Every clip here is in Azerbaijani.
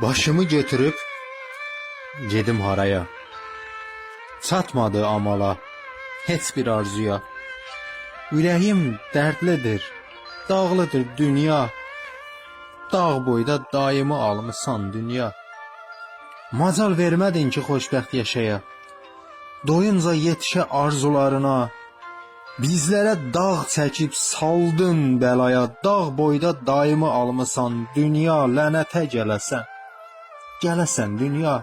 Başımı götürüb gedim haraya. Çatmadı amala, heç bir arzuya. Ürəyim dərdlidir, dağlıdır dünya. Dağ boyda daimi almısan dünya. Macal vermədin ki xoşbəxt yaşaya. Doyunca yetişə arzularına. Bizlərə dağ çəkib saldın bəlaya. Dağ boyda daimi almısan dünya, lənətə gələsən. Gələsən dünya.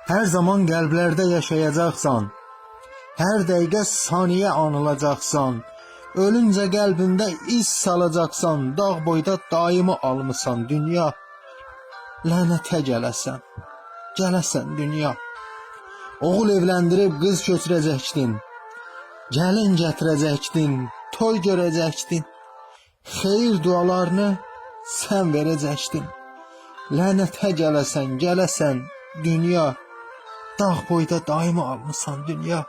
Hər zaman qəlblərdə yaşayacaqsan. Hər dəqiqə saniyə anılacaqsan. Ölüncə qəlbimdə iz salacaqsan. Dağ boyda daimi almısan dünya. Lənətə gələsən. Gələsən dünya. Oğul evləndirib qız köçürəcəkdin. Gəlin gətirəcəkdin, toy görəcəkdin. Xeyir dualarını sən verəcəkdin. Lənətə gələsən, gələsən dünya. Dağ boyda daimi almısan dünya.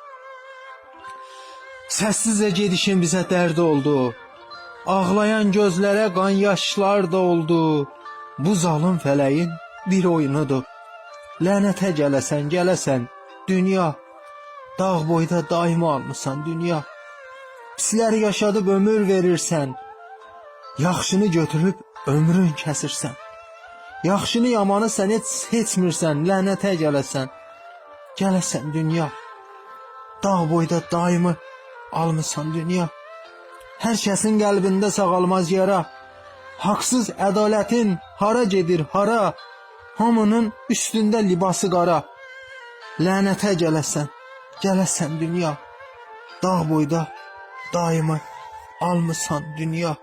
Səssizcə gedişin bizə dərd oldu. Ağlayan gözlərə qan yaşlar doldu. Bu zalım fələyin bir oyunudur. Lənətə gələsən, gələsən dünya. Dağ boyda daimi almısan dünya. Pisləri yaşadıb ömür verirsən. Yaxşını götürüb ömrün kəsirsən. Yaxşını yamanı sən heç seçmirsən, lənətə gələsən. Gələsən dünya. Dağ boyda daimi almısan dünya. Hər kəsin qəlbində sağalmaz yara. Haqsız ədalətin hara gedir, hara? Hamının üstündə libası qara. Lənətə gələsən, gələsən dünya. Dağ boyda daimi almısan dünya.